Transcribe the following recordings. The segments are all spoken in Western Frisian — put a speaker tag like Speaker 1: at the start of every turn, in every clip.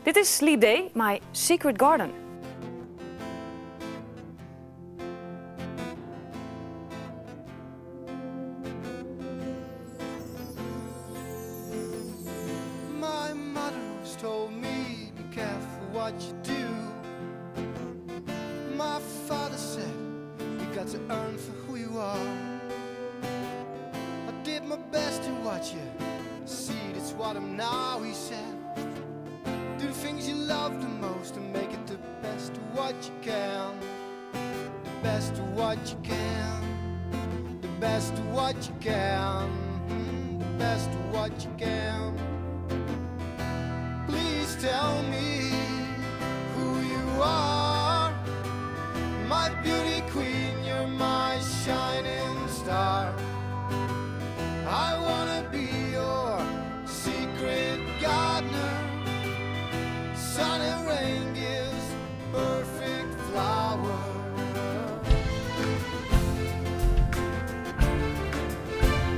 Speaker 1: Dit is Leap Day mei Secret Garden.
Speaker 2: My mother always told me be careful what you do. My father said you got to earn for who you are. I did my best to watch you see that's what I'm now, he said. Do the things you love the most and make it the best of what you can. The best of what you can. The best of what you can. The best of what you can. Please tell me who you are. My beauty queen, you're my shining star. I wanna be your secret gardener. Sun and rain gives perfect flower.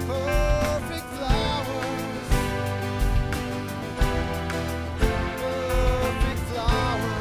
Speaker 2: Perfect flowers. Perfect flowers.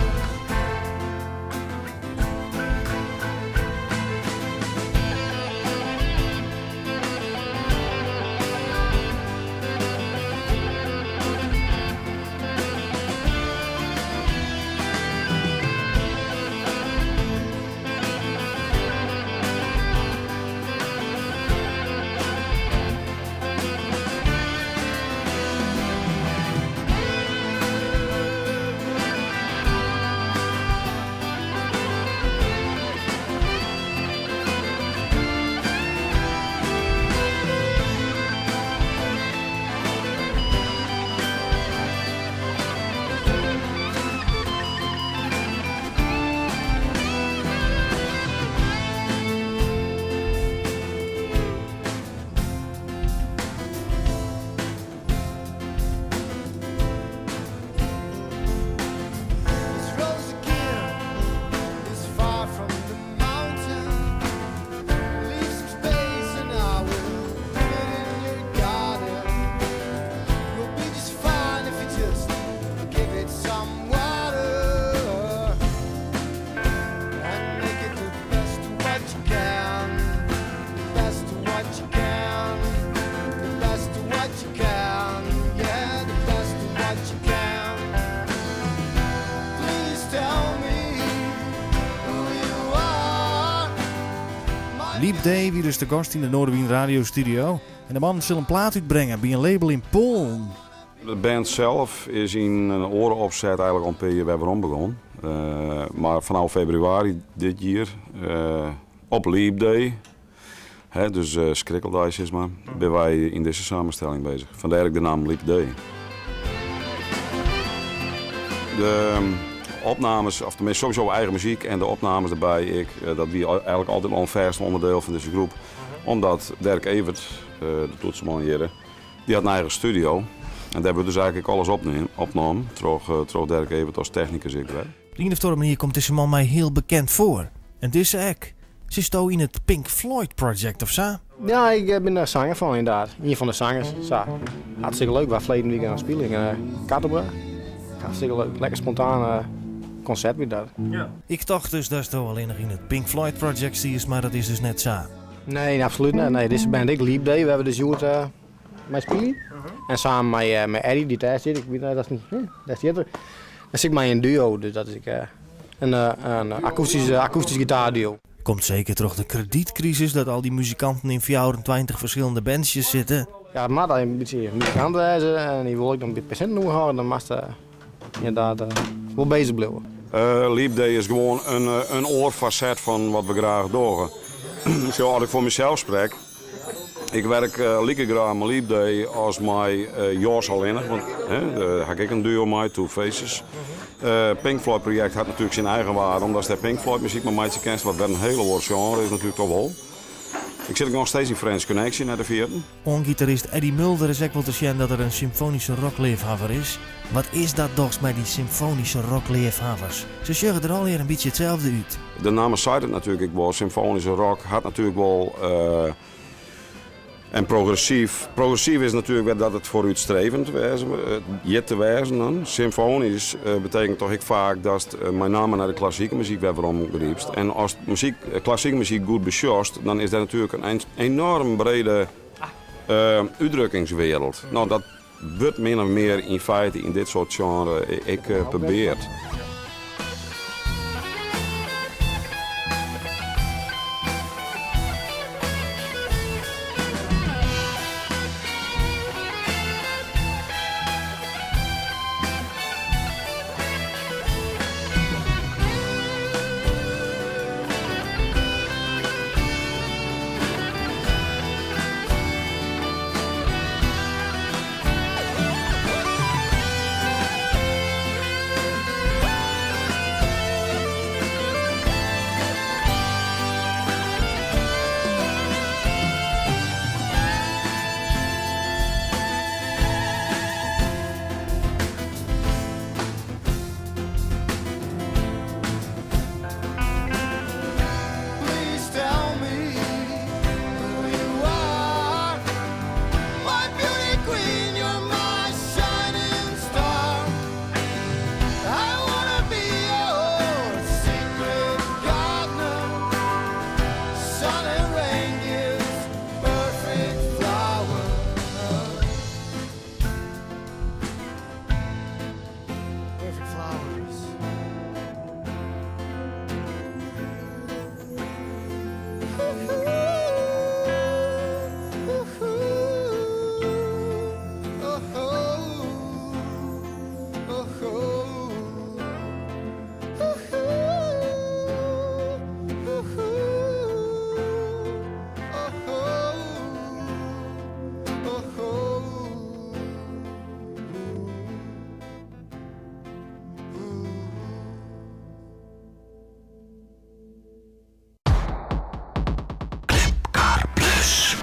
Speaker 2: This rose again is far from the mountain. Leave some space and I will put it in your garden. You'll be just fine if you just give it some water and make it the best of what you can. The best of what you can. The best of what you can. Yeah, the best of what you can. Please tell me who you are. My
Speaker 3: Leap Day wie dus de gast yn de Noardewyn Radio Studio. En de man sil in plaat útbringe by in label yn Poalen.
Speaker 4: De band sels is yn in oare opset eigentlik al in pear jier wer werom begûn. Mar fanôf febrewaris dit jier op Leap Day, hè, dus skrikkeldei sis mar, binne wy yn dizze samenstelling beuzich. Fandêr ek de namme Leap Day. De opnames, of teminsten sowieso eigen muzyk en de opnames derby ek, dat wie eigentlik altyd al in fêst ûnderdiel fan dizze groep. Omdat Dirk Evert, de toetsenman hjirre, dy hat in eigen studio. En dêr wurdt dus eigentlik ek alles opnaam troch Dirk Evert as technikus ek wer.
Speaker 3: Op de ien of oare manier komt dizze man my hiel bekend foar. En dizze ek. Sitsto yn it Pink Floyd Project of sa?
Speaker 5: Ja, ik bin der sanger fan ynderdaad. Ien fan de sangers. Sa. Hartstikke leuk. Wy ferleden wike noch spile yn Kattenburg. Hartstikke leuk. Lekker spontaan konsert wie dat.
Speaker 3: Ik tocht dus datsto allinnich yn it Pink Floyd Project stiest, mar dat is dus net sa.
Speaker 5: Nee, absolút net. Nee, dizze band ek, Leap Day, wêr't we dus hjoed mei spylje. En samen mei Eddie, dy't dêr sit. Ik wit net, dat is, dêr stiet er. Dan sit ik mei in duo, dus dat is ek in akoestysk gitaarduo.
Speaker 3: Komt seker troch de kredytkrisis dat al dy muzikanten yn 24 ferskillende bandsjes sitte.
Speaker 5: Ja, it moat in bytsje muzikant wêze en dy wol ek noch in persinten oerhâlde, dan moatst ynderdaad wol bezich bliuwe.
Speaker 4: Leap Day is gewoan in oar faset fan wat we graach dogge. Sjoch, as ik foar mysels sprek, ik werk like graach mei Leap Day as mei Jos allinnich, want dêr ha ik ek in duo mei, Two Faces. Pink Floyd projekt hat natuerlik syn eigen waarde, omdat dêr Pink Floyd muzyk mei meitsje kinst, wat wer in hiele oar sjenre is natuerlik toch wol. Ik sit ek noch steeds yn French Connection, net te ferjitten.
Speaker 3: Oan gitarist Eddie Mulder is ek wol te sjen dat er in symfoanyske rockleafhawwer is. Wat is dat dochs mei dy symfoanyske rockleafhawwers? Se sjogge der allegear in bytsje itselde út.
Speaker 4: De namme seit it natuerlik ek wol, symfoanyske rock hat natuerlik wol. En progressyf, progressyf is natuerlik wer dat it foarútstrevend wêze, hjit te wêzen dan. Symfoanysk betekent toch ek faak datst mei namme nei de klassike muzyk wer werom grypst. En ast muzyk, klassike muzyk goed besjochst, dan is dêr natuerlik in enorm brede útdrukkingswereld. No, dat wurdt min of mear yn feite yn dit soart sjenre ek probeard.